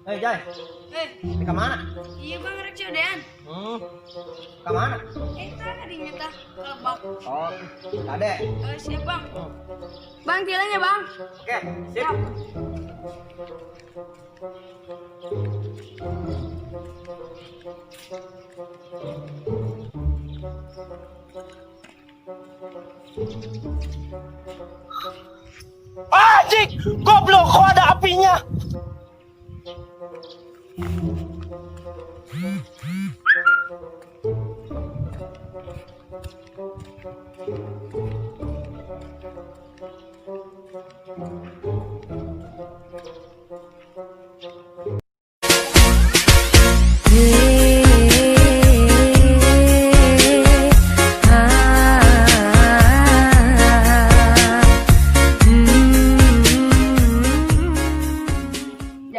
Hei Jai, Eh, ke mana? Iya bang, rek codean. Ke mana? Eh, tadi nyata ke lebak. Oh, kade. Eh, siap bang. Bang, jalannya bang. Oke, sip. Anjing, goblok, kok ada apinya?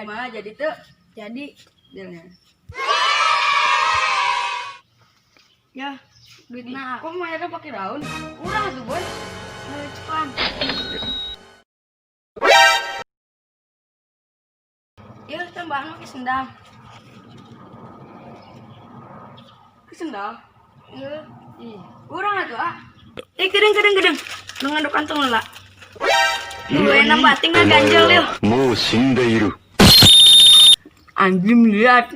Mana jadi tuh? Jadi, jalannya. Ya, duit nah. Kok mayarnya pakai daun? Kurang tuh boy. Ayo cepat. Ya, tambahan pakai sendal. Ke sendal? Iya. Ih, kurang atuh ah. Eh, kedeng kedeng kedeng. Nu ngaduk kantong lah. Tunggu enak bating ganjel yuk. もう死んでいる。 Anjing lihat.